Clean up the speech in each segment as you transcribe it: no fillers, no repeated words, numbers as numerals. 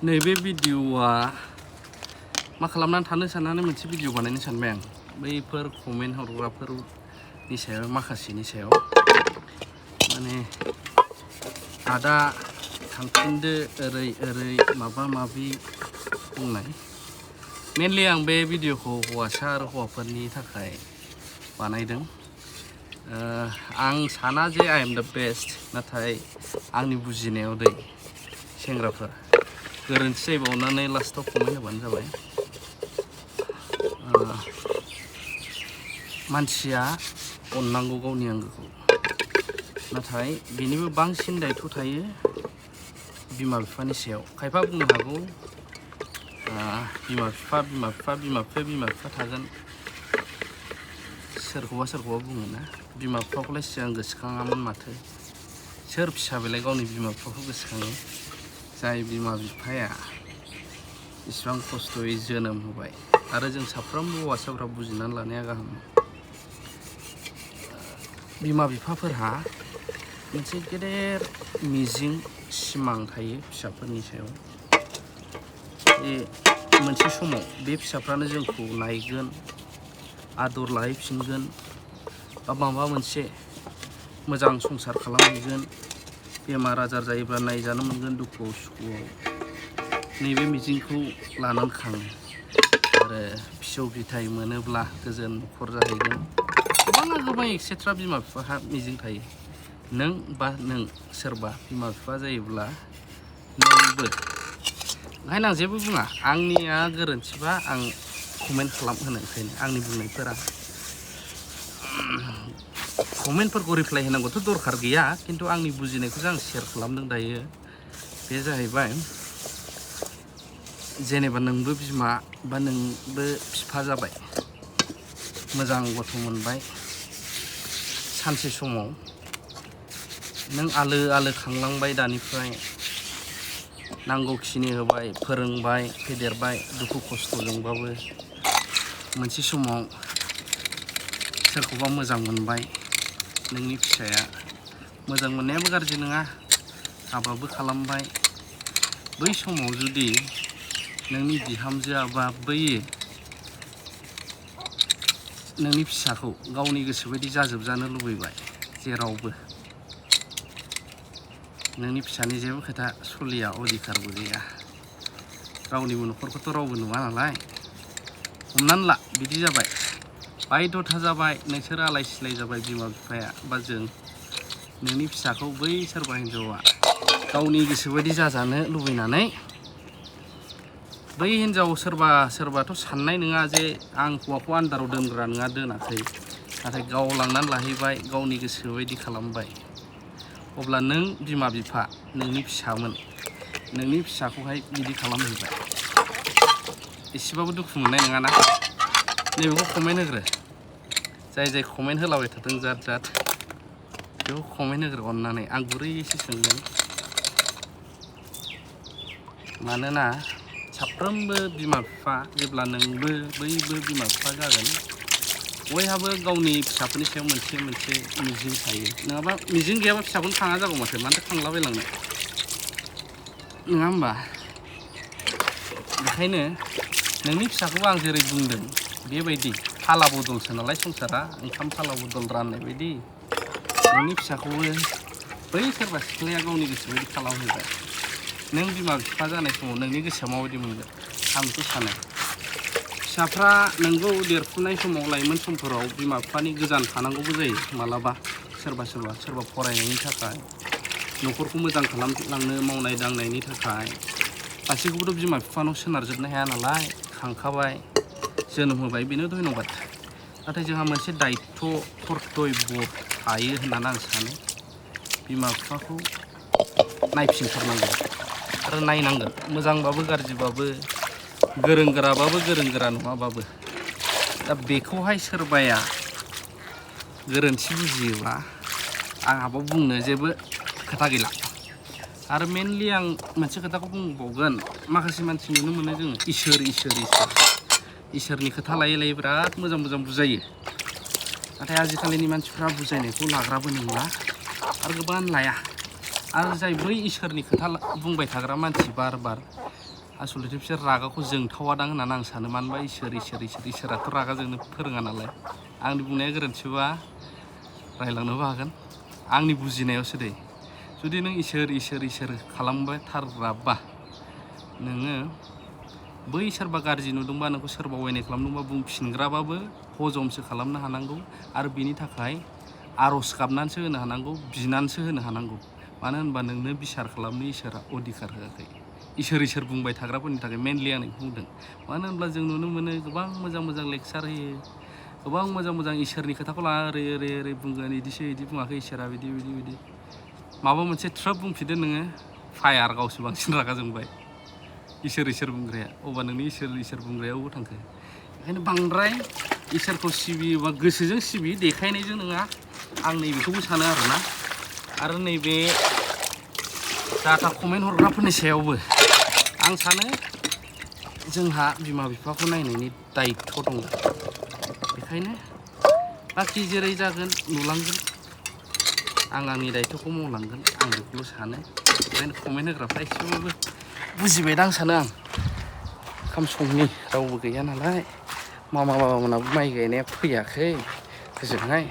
नैबे भिडिअआ मा खालामनानै थानो साननानै मोनसे भिडिअ बानायनो सानबाय आं बैफोर कमेन्ट हरग्राफोरनि सायाव माखासेनि सायाव माने आदा थांफिनदो ओरै ओरै माबा माबि बुंनाय मेनलि आं बे भिडिअखौ हौवासा आरो हौवाफोरनि थाखाय बानायदों। आं साना जे आइ एम द बेस्ट, नाथाय आंनि बुजिनायाव दै सेंग्राफोर गोरोन्थि जायोबा अननानै लास्टआव कमेन्ट होबानो जाबाय। मानसिया अननांगौ गावनि आंगोखौ, नाथाय बेनिबो बांसिन दायथ' थायो बिमा बिफानि सायाव। खायफा बुंनो हागौ बिमा बिफा थागोन, सोरखौबा बुङो ना बिमा बिफाखौलाय सिगां गोसोखाङामोन माथो, सोर फिसा बेलाय गावनि बिमा बिफाखौ गोसोखाङो। जाय बिमा बिफाया इसिबां खस्थ'यै जोनोम होबाय, आरो जों साफ्रोमबो हौवासाफ्रा बुजिनानै लानाया गाहाम। बिमा बिफाफोरहा मोनसे गेदेर मिजिं सिमां थायो फिसाफोरनि सायाव, जे मोनसे समाव बे फिसाफ्रानो जोंखौ नायगोन, आदर लाहैफिनगोन, बा माबा मोनसे मोजां संसार खालामहैगोन, बेमार आजार जायोब्ला नायजानो मोनगोन दुखुआव सुखुआव। नैबे मिजिंखौ लानानै खाङो आरो फिसौ फिथाइ मोनोब्ला गोजोन न'खर जाहैगोन। गोबां एक्सेट्रा बिमा बिफाहा मिजिं थायो। नों बा नों सोरबा बिमा बिफा जायोब्ला नोंबो, ओंखायनो आं जेबो बुङा, आंनिया गोरोन्थिबा आं कमेन्ट खालामहोनो, ओंखायनो आंनि बुंनायफोरा कमेन्टफोरखौ रिप्लाइ होनांगौथ' दरखार गैया, खिन्थु आंनि बुजिनायखौसो आं शेयार खालामदों दायो। बे जाहैबाय जेनेबा नोंबो बिमा बा नोंबो बिफा जाबाय, मोजां गथ' मोनबाय, सानसे समाव नों आलो आलो खांलांबाय, दानिफ्राय नांगौखिनि होबाय, फोरोंबाय, फेदेरबाय दुखु खस्थ'जोंबाबो। मोनसे समाव सोरखौबा मोजां मोनबाय, नोंनि फिसाया मोजां मोननायाबो गाज्रि नङा, हाबाबो खालामबाय। बै समाव जुदि नोंनि बिहामजोआ बा बैयो नोंनि फिसाखौ गावनि गोसोबायदि जाजोबजानो लुबैबाय, जेरावबो नोंनि फिसानि जेबो खोथा सलिया, अधिकारबो गैया, रावनिबो न'खरखौथ' रावबो नुवा नालाय, हमनानै ला बिदि जाबाय, बायध'था जाबाय, नोंसोर आलाय सिलाय जाबाय बिमा बिफाया बा जों। नोंनि फिसाखौ बै सोरबा हिन्जावा गावनि गोसोबायदि जाजानो लुबैनानै, बै हिन्जाव सोरबाथ' साननाय नङा जे आं हौवाखौ आन्दाराव दोनग्रा नङा, दोनाखै, नाथाय गाव लांनानै लाहैबाय, गावनि गोसोबायदि खालामबाय। अब्ला नों बिमा बिफा, नोंनि फिसामोन, नोंनि फिसाखौहाय बिदि खालामहैबाय, एसेबाबो दुखु मोननाय नङाना? नैबेखौ कमेन्ट होग्रो, जाय कमेन्ट होलाबाय थादों जात बेखौ कमेन्ट होग्रो अननानै। आं गुरैसो सोंदों, मानोना साफ्रोमबो बिमा बिफा, जेब्ला नोंबो बैबो बिमा बिफा जागोन, बयहाबो गावनि फिसाफोरनि सायाव मोनसे मिजिं थायो। नङाबा मिजिं गैयाबा फिसाखौनो खाङा जागौ माथो खांलाबायलांनो, नङा होमबा? बेखायनो नोंनि फिसाखौबो आं जेरै बुंदों बेबायदि, फाला बदलसो नालाय संसारा, ओंखाम फाला बदल राननाय बायदि, नोंनि फिसाखौबो बै सोरबा सिख्लाया गावनि गोसोबायदि खालामहैबाय। नों बिमा बिफा जानाय समाव नोंनि गोसोआ माबायदि मोनगोन? आं बेखौ सानो। फिसाफ्रा नोंगौ देरफुनाय समाव, लाइमोन समफोराव बिमा बिफानि गोजान थानांगौबो जायो मालाबा, सोरबा फरायनायनि थाखाय, न'खरखौ मोजां खालामलांनो मावनाय दांनायनि थाखाय। गासैखौबोथ' बिमा बिफानाव सोनारजोबनो हाया नालाय, खांखाबाय, जोनोम होबाय, बेनो धन्यबाद। नाथाय जोंहा मोनसे दायथ' कर्तब्य थायो होननानै आं सानो। बिमा बिफाखौ नायफिनथारनांगौ आरो नायनांगोन, मोजांबाबो गाज्रिबाबो, गोरों गोराबाबो गोरों गोरा नङाबाबो। दा बेखौहाय सोरबाया गोरोन्थि बुजियोब्ला आंहाबो बुंनो जेबो खोथा गैला। आरो मेनलि आं मोनसे खोथाखौ बुंबावगोन, माखासे मानसि नुनो मोनो जोङो इसोरनि खोथा लायै बिराद मोजां बुजायो, नाथाय आजिखालिनि मानसिफ्रा बुजायनायखौ लाग्राबो नंला, आरो गोबां लाया। आरो जाय बै इसोरनि खोथा बुंबाय थाग्रा मानसि बार बार आसलथे बिसोर रागाखौ जोंथावादां होननानै आं सानो। मानो होनबा इसोराथ' रागा जोंनो फोरोङा नालाय। आंनि बुंनाया गोरोन्थिबा रायलांनोबो हागोन, आंनि बुजिनायावसो दै। जुदि नों इसोर खालामबाय थारग्राबा नोङो बै सोरबा गाज्रि नुदोंबा नोंखौ सोरबा अयनाय खालामदोंबा बुंफिनग्राबाबो हजमसो खालामनो हानांगौ आरो बिनि थाखाय आर'ज गाबनानैसो होनो हानांगौ, बिनानैसो होनो हानांगौ। मानो होनबा नोंनो बिसार खालामनो इसोरा अधिकार होआखै। इसोर बुंबाय थाग्राफोरनि थाखाय मेनलि आं बुंदों। मानो होनब्ला जों नुनो मोनो गोबां मोजां लेक्सार होयो, गोबां मोजां इसोरनि खोथाखौ लानानै ओरै बुंगोन, इदि बुङाखै इसोरा बिदि माबा मोनसे थ्रोब बुंफिनदो नोङो फायार गावसो बांसिन रागा जोंबाय इसोर बुंग्राया। अब्ला नोंनि इसोर बुंग्राया अबाव थांखो? ओंखायनो बांद्राय इसोरखौ सिबियोबा गोसोजों सिबि, देखायनायजों नङा। आं नैबेखौबो सानो आरोना। आरो नैबे डाटा कमेन्ट हरग्राफोरनि सायावबो आं सानो जोंहा बिमा बिफाखौ नायनायनि दायित्थ' दङ। बेखायनो बाखि जेरै जागोन नुलांगोन, आं आंनि दायित्थ'खौ मावलांगोन, आं बेखौल' सानो। ओंखायनो कमेन्ट होग्राफ्रा एसेबाबो बुजिबायदां सानो आं। ओंखाम संनि रावबो गैया नालाय, मामा बाबामोनाबो माइ गायनाया फैयाखै ओजोंहाय,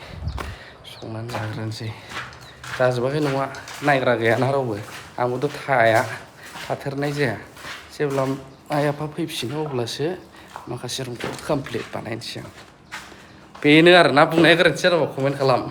संनानै जाग्रोनोसै। जाजोबाखै नङा, नायग्रा गैयाना रावबो, आंबोथ' थाथेरनाय जाया। जेब्ला आइ आफा फैफिनो अब्लासो माखासे रुमखौ कमप्लिट बानायनोसै आं। बेनो आरोना, बुंनाया गोरोन्थि जादोंबा कमेन्ट खालाम।